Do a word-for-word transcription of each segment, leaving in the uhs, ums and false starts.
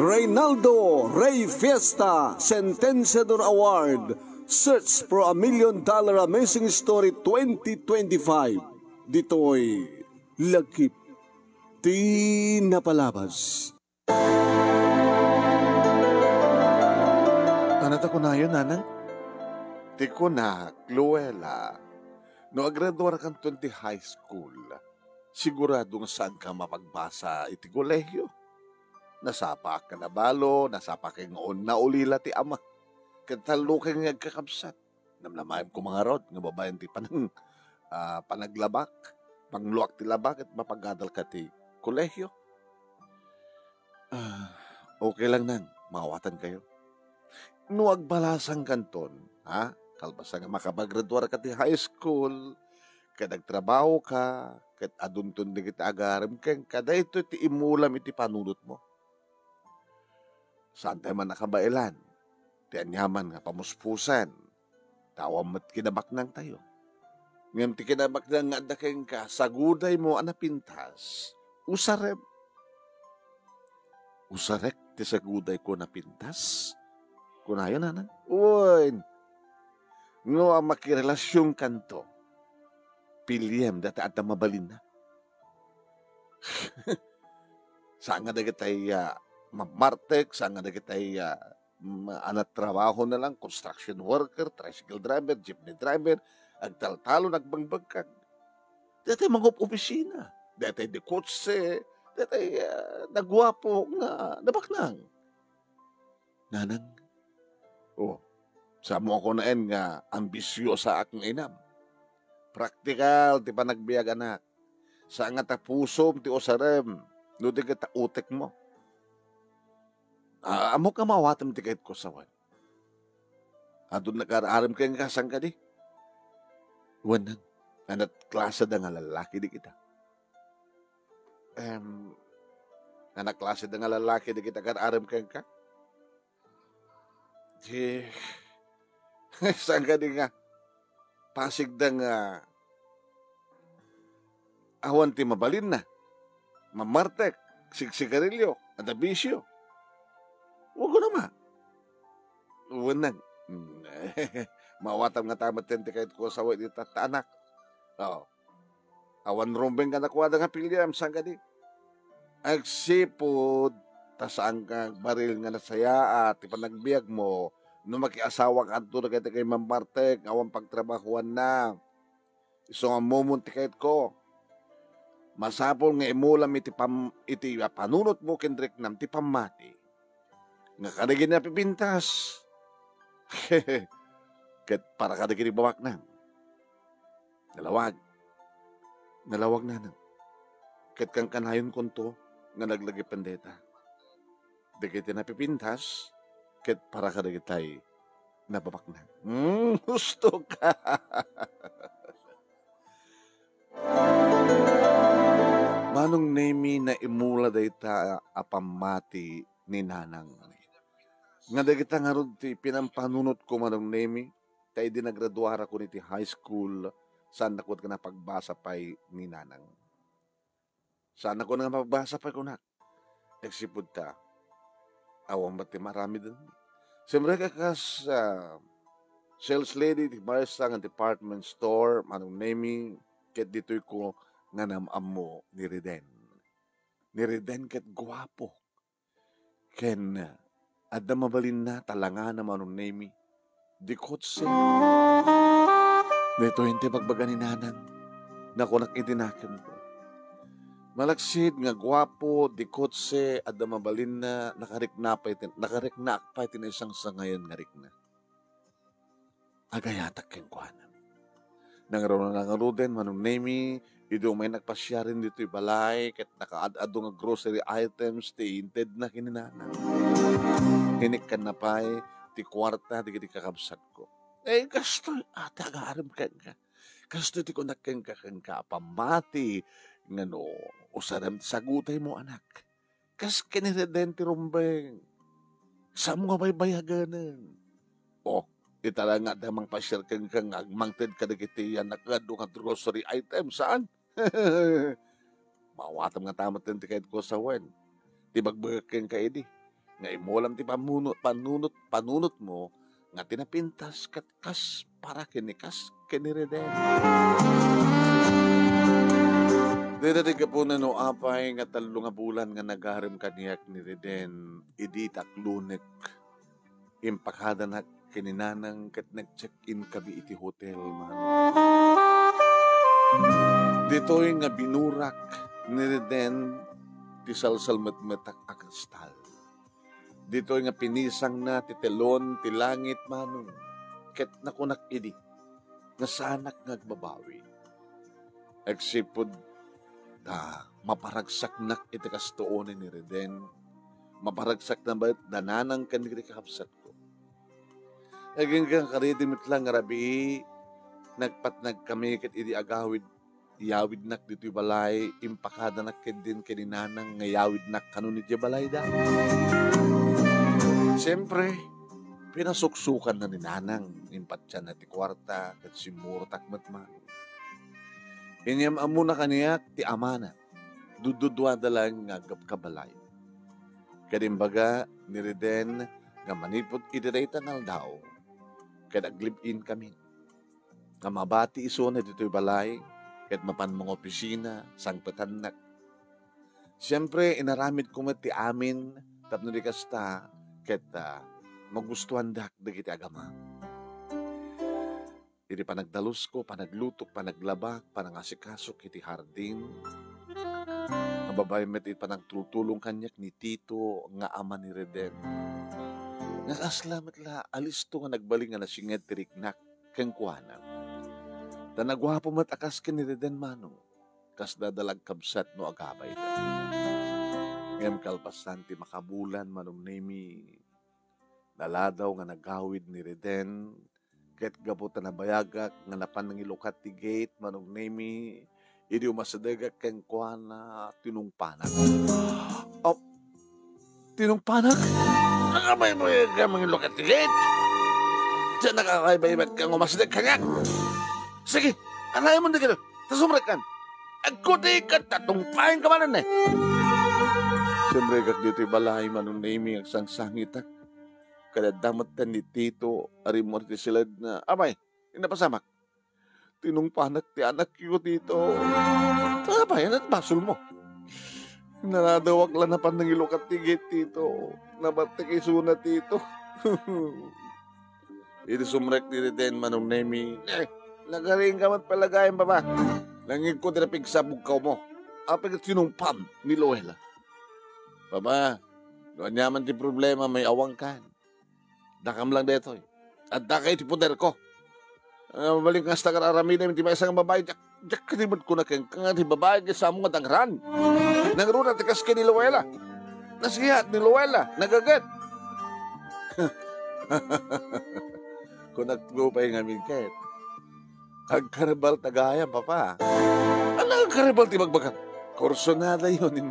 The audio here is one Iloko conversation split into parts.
Reynaldo Rey Fiesta Sentenciador Award, Search for a Million Dollar Amazing Story twenty twenty-five. Ditoy Lagip ti Napalabas. Ano ta kunayo, nanang? Ti kunak, Luella, no aggraduarakanton ti high school, sigurado nga saanka mapagbasa iti kolehio. Nasapaak nga nabalo, nasapaak nga un-, naulila ti ama. Ket talloka nga agkakabsat. Namnamaem koma ngarud nga babaen ti panang-, ah, panaglabak, pangluak ti laba ket mapagadalka ti kolehio. Ah, okay lang, nang, maawatankayo. No agbalasangkanton, ha? Kalpasan nga makapagraduarka ti high school, ket agtrabahoka, ket adunton dagiti agarem kenka, daytoy ti imulam iti panunotmo. Saantayo man a kabaelan ti aniaman nga pamuspusen, ta awan met kinabaknangtayo. Ngem ti kinabaknang nga adda kenka, sagudaymo a napintas, usarem. Usarek ti sagudayko napintas? Kunayo, nanang? Wen, no a makirelasionkanto, piliem dayta adda mabalinna. Saan nga dagitay, ah, mamartek, saan nga dagitay, ah, ma-, a nagtrabaho na lang, construction worker, tricycle driver, jeepney driver, agtaltalon, agbangbagkag. Daytay mangup-opisina, daytay dikotse, daytay, ah, naguapo nga nabaknang. Nanang, oh, samo a kunaen nga ambisiosaak nga inam. Praktikal ti panagbiag, anak. Saan nga ta pusom ti usarem, no di ket ta utekmo. Ah, ammok nga maawatem ti kayatko, sawen. Adun nakaar-arem kenka, saan kadi? Wen, nang, anaklase da nga lallaki dagita. Em, anaklase da nga lallaki dagita agaar-arem kenka? Di, saan kadi nga pasig da nga awan ti mabalinna? Mamartek, sigsigarilio, adda bisio. Wen, nang, maawatam ngata met ti kayatko a sawen ita, anak. Oo. Awan rumbeng kadakuada nga piliem, saan kadi? Agsipud ta saanka agbaril nga nasayaat ti panagbiagmo no makiasawakanto dagiti mamartek nga awan pagtrabahoanna. Isu nga ammom ti kayatko. Masapul nga imulam iti pam-, iti panunotmo ken riknam ti pammati nga kadagiti napipintas ket para kadagiti babaknang. Nalawag. Nalawag, nanang. Ket kankanayonkonto nga naglagipen dayta. Dagiti napipintas ket para kadagitay nababaknang. Hmm, husto ka. Manong Nemi, naimula dayta a pammati ni Nanang. Nga dagita ngarud ti pinampanunotko, Manong Nemi, ta idi nagraduarakon iti high school, saannakon nga napagbasa pay ni Nanang. Saannakon nga mapagbasa pay, kunak. Agsipud ta, awan met ti maaramiden. Simrek a kas, ah, sales lady ti maysa nga department store, Manong Nemi, ket ditoyko nga nam-ammo ni Reden. Ni Reden ket guapo. Ken adda mabalinna, talangana, Manong Nemi. Di kotse. Daytoy ti bagbaga ni Nanang. Nakunak iti nakemko. Malaksid nga guapo, di kotse, adda mabalinna, nakarikna pay ti, nakariknaak pay ti naisangsangayon nga rikna. Agayatak kenkuana. Nangruna ngaruden, Manong Nemi, idi umay nagpasiaren ditoy balay, ket nakaad-adu nga grocery items ti intedna ken ni Nanang. Inikkanna pay ti kuarta dagiti kakabsatko. Eh, kastoy, ata, agaarem kenka. Kastoy ti kunak kenka, kenka a pammati, nga no, usarem ti sagutaymo, anak. Kas ken ni Reden ti rumbeng. Saan nga baybayaganen? Oh, ita la nga adda mangpasiar kenka nga agmangted kadagiti anak nga adu nga grocery item, saan? Maawatam ngata met ti kayatko a sawen. Ti bagbagak kenka idi, nga imulam ti pamuno-, panunot-, panunotmo nga ti napintas ket kas para ken ni kas ken ni Reden. Dayta ti gapuna no apay nga tallo nga bulan nga nagarem kaniak ni Reden idi taklonek. Impakadanak ken ni Nanang ket nag-check-in kami iti hotel man. Ditoy nga binurak ni Reden ti salsalmetmetak a kristal. Ditoy nga pinisangna ti telon ti langit, Manong, ket nakunak idi nga saanak nga agbabawi. Agsipud ta maparagsaknak iti kastoon ni Reden, maparagsakna met da Nanang ken dagiti kakabsatko. Agingga karidi met la nga rabii, nagpatnag kami ket idi agawid, iyawidnak ditoy balay, impakadanak ketdin ken ni Nanang nga iyawidnak kanon idiay balayda. Siempre, pinasuksukanna ni Nanang, impatianna ti kuarta, ket simmurotak met man. Inyam-ammona kaniak ti amana. Dudduduada laeng nga agkabkabalayo. Ket imbaga ni Reden nga manipud iti dayta nga aldaw, ket aglive-in kami. Nga mabati isuna ditoy balay, ket mapan mangopisina, sangpetannak. Siempre, inaramidko met ti amin tapno di kasta, ket, ah, magustuandak dagiti agama. Iti panagdalusko, panaglutok, panaglabak, panangasikasok iti hardin, nga babaen met iti panagtultulong kaniak ni Tito nga ama ni Reden. Nga kasla met la, alisto nga nagbalin nga nasinget ti riknak kenkuana. Ta naguapo met a kas ken ni Reden, Manong, kasla da la agkabsat no agabayda. Ngem kalpasan ti makabulan, Manong Nemi, naladaw nga nagawid ni Reden, ket gapu ta nabayagak nga napan nangilukat ti gate, Manong Nemi, idi umasidegak kenkuana, tinungpanak. Oh, tinungpanak? Nakabaybayag ka mangilukat ti gate? Diyan nakakaybaybat ka nga umasideg kaniak? Sige, anayamon dagito. Ta sumrekkan. Agkuti ket tatungpaenka manen, eh. Simrekak ditoy balay, Manong Nemi, agsangsangitak. Ket adda met ni Tito a rimmuar iti siledna. Apay, inna pasamak? Tinungpanak ti anakyo, Tito. Apay, ania ti basolmo? Naradawak la napan nangilukat ti gate, Tito. Nabattek isuna, Tito. Idi sumrek ni Reden, Manong Nemi, eh, nagariingka met pay la gayam, Papa. Nangngegko ti napigsa a bugkawmo. Apay ket sinungpam ni Luella? Papa, no ania man ti problema, may awangkan. Dakam lang daytoy. Addaka iti poderko. Ah, mabalin kasta nga aramidem iti maysa nga babai, diak, diak kadi met kuna kenka nga ti babai ket samo nga dangran. Nangruna ti kas ken ni Luella. Nasihat ni Luella, nagaget. Kunak pay ngamin ket, agkaribal ta gayam, Papa. Ania nga agkaribal ti bagbagam? Kursunadayo ni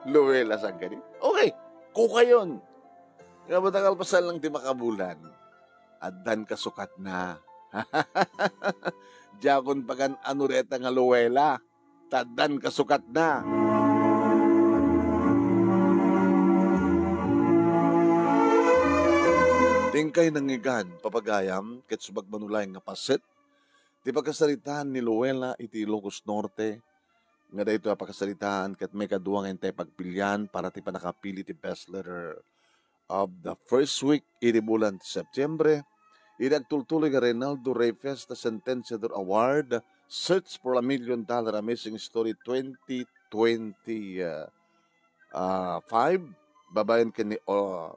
Luella sangkadi. Okay, kukayon. Nga, buta kalpasan lang ti makabulan, addan kasukatna. Diakon pagan-ano dayta nga Luella, ta addan kasukatna. Inkay nangngegan, Papa gayam, ket subagmano laeng nga paset ti pakasaritaan ni Luella iti Ilocos Norte, nga daytoy a pakasaritaan ket maikadua nga intay pagpilian para ti pannakapili ti best letter of the first week iti bulan ti Septiembre, iti agtultuloy nga Reynaldo Rey Fiesta Sentenciador Award, Search for a Million Dollar Amazing Story twenty twenty, uh, uh, five, babaen ken ni, uh,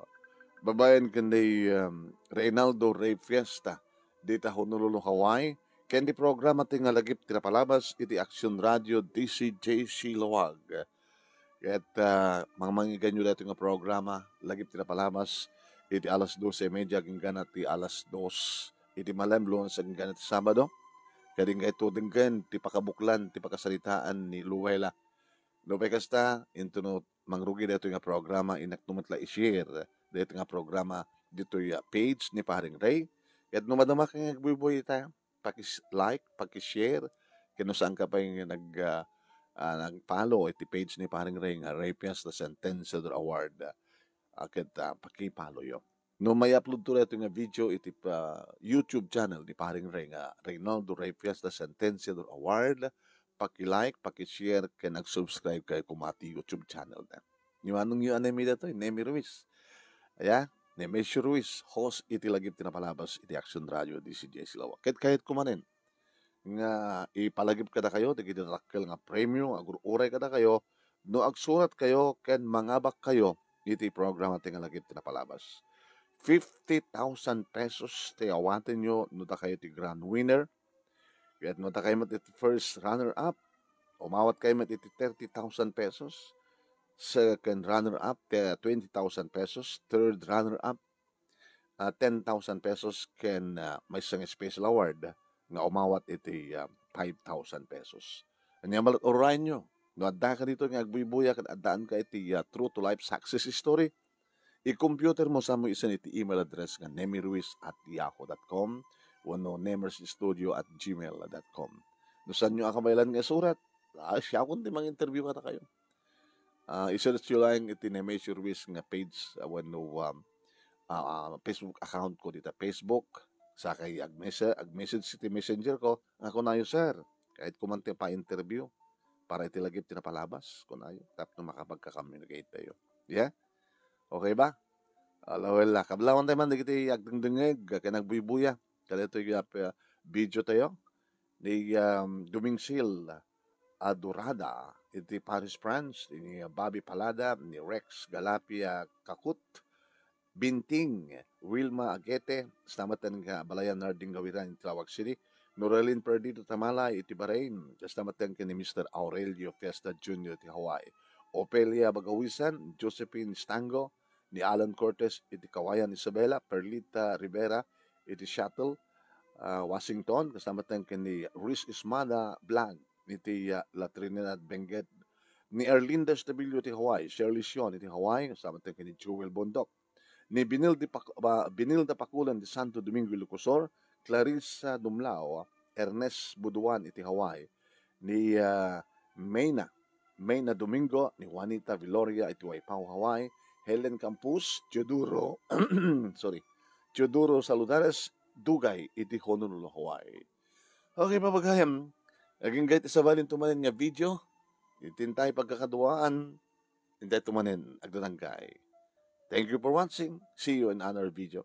babaen ken ni, um, Reynaldo Rey Fiesta, dita Honolulu, Hawaii, ken ti programa ti nga lagip ti napalabas iti Action Radio D C J C Laoag. Ket, ah, mangmangiganyo daytoy nga programa, lagip ti napalabas iti alas doce y media agingga ti alas dos iti malem, Lunes agingga ti Sabado. Ket ingayto denggen ti pakabuklan ti pakasaritaan ni Luella. Nupay kasta, intono mangrugi daytoy nga programa, innak no met la i-share daytoy nga programa ditoy, ah, page ni Paring Ray. Ket no madamaka nga agbuybuy ita, pakis-like, pakishare, ken no saanka pay nga nag, ah, ah, nag-follow iti page ni Paring Ray nga Ray Fiesta Sentenciador Award, ah, ket, ah, paki-follow-yo. No may-upload to daytoy nga video iti, ah, YouTube channel ni Paring Ray nga Reynaldo Ray Fiesta Sentenciador Award, paki-like, paki-share, ken ag-subscribe kayo koma ti YouTube channel na. Ni manong yu a Nemi daytoy, Nemi Ruiz. Aya, Nemesio Ruiz, host iti lagip ti napalabas iti Action Radio D C J Silawa. Ket kayatko manen nga ipalagip kadakayo dagiti dakkel nga premio nga agur-uray kadakayo no agsuratkayo ken mangabakkayo iti programa ti nga lagip ti napalabas. Fifty thousand pesos ti awatenyo no dakayo ti grand winner. Ket no dakayo met iti first runner-up, umawatkayo met iti thirty thousand pesos. Second runner-up, ti twenty thousand pesos. Third runner-up, ah, ten thousand pesos ken, ah, maysa nga special award nga umawat iti, ah, five thousand pesos. Ania met la't uray-yo. No adda ka ditoy nga agbuybuya ket addaanka iti, ah, True to Life Success Story, i-computer mo, saan mo isend iti email address nga nemiruiz at yahoo dot com wenno nemersstudio at gmail dot com. No saanyo a kabaelan nga isurat, ah, siakon ti mang-interview kadakayo. Ah, i-search-yo laeng iti Nemesio Ruiz nga page, ah, wenno, um, ah, ah, Facebook account ko dita Facebook. Sakay agmese-, ag-message iti messenger ko nga kunayo, "Sir, kayatko man ti pa-interview para iti lagip ti napalabas," kunayo. Tapno makapagka-communicate tayo. Yeah? Okay ba? Ala, well, ah, kablawan tayo man dagiti agdengdengngeg ken agbuybuya kadaytoy nga, ah, video tayo ni, um, Dumingsil Adorada iti Paris, France, ni Bobby Palada, ni Rex Galapia Kakut, Binting, Wilma Aguete, kasta met ken ni Abalayan Narding Gawiran iti Laoag City, Norelin Perdido Tamalay iti Bahrain, kasta met ken ni Mister Aurelio Fiesta Junior iti Hawaii, Ofelia Bagawisan, Josephine Stango, ni Alan Cortez iti Cauayan, Isabela, Perlita Rivera iti Seattle, ah, Washington, kasta met ken ni Ruiz Ismada Blanc iti, ah, La Trinidad, Benguet, ni Erlinda Estabillo iti Hawaii, Shirley Sion iti Hawaii, kasta met ken ni Joel Bondoc, ni Binilda Pac-, ah, Binilda Paculen de Santo Domingo, Ilocosur, Clarissa Dumlao, Ernest Buduan iti Hawaii, ni, ah, Meyna, Meyna Domingo, ni Juanita Viloria iti Waipahu, Hawaii, Helen Campos, Teodoro, sorry, Teodoro Saludares, Dugay iti Honolulu, Hawaii. Okay, pabagayam, agingga iti sabali ti manen nga video, iti intay pagkakaduaan, intay ti manen agdananggay. Thank you for watching. See you in another video.